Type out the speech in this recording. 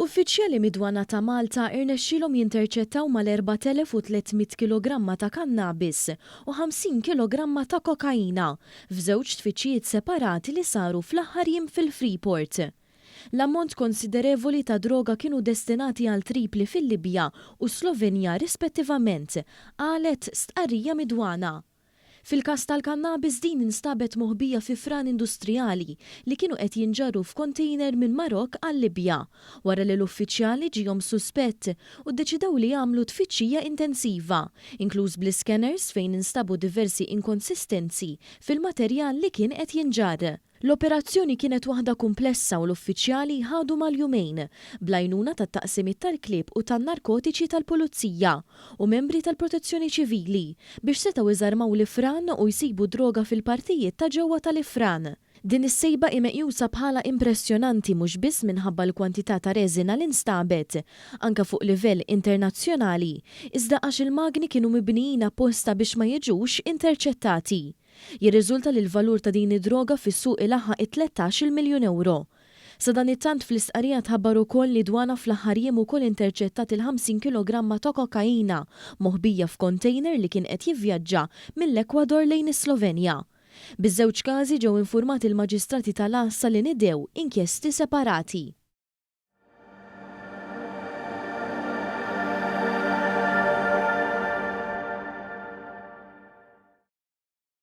Uffiċjali mid-Dwana ta' Malta irnexxielhom jinterċettaw mal-4,300 kilogramma ta' kannabis u 50 kilogramma ta' kokaina f'żewġ tfittxijiet separati li saru fl-aħħar jiem fil-Freeport. L-ammont konsiderevoli ta' droga kienu destinati għal Tripli fil-Libja u Slovenja rispettivament, qalet stqarrija mid-Dwana. Fil-każ tal-kannabis din instabet moħbija fi fran industrijali li kienu qed jinġarru f'kontejner minn Marokk għal-Libja, wara li l-uffiċjali ġiehom suspett u ddeċidew li jagħmlu tfittxija intensiva, inkluż bl-iscanners fejn instabu diversi inkonsistenzi fil-materjal li kien qed jinġarr. L-operazzjoni kienet waħda kumplessa u l-uffiċjali ħadu mal-jumejn, bl-għajnuna tat-taqsimiet tal-klieb u tan-narkotiċi tal-Pulizija u membri tal-Protezzjoni Ċivili, biex setgħu iżarmaw l-ifran u jsibu d-droga fil-partijiet ta' ġewwa tal-ifran. Din is-sejba hi meqjusa bħala impressjonanti mhux biss minħabba l-kwantità ta' reżina li nstabet, anke fuq livell internazzjonali, iżda għax il-magni kienu mibnijin apposta biex ma jiġux interċettati. Jirriżulta li l-valur ta' din id-droga fis-suq ilaħħaq it-tlettax-il miljun ewro. Sadanittant fl-istqarrija tħabbar ukoll li dwana fl-aħħar jiem ukoll interċettat il-50 kilogramma ta' kokaina moħbija f'kontejner li kien qed jivvjaġġa mill-Ekwador lejn is-Slovenja. Biż-żewġ każi ġew infurmati l-maġistrati tal-għassa li niedew inkjesti separati.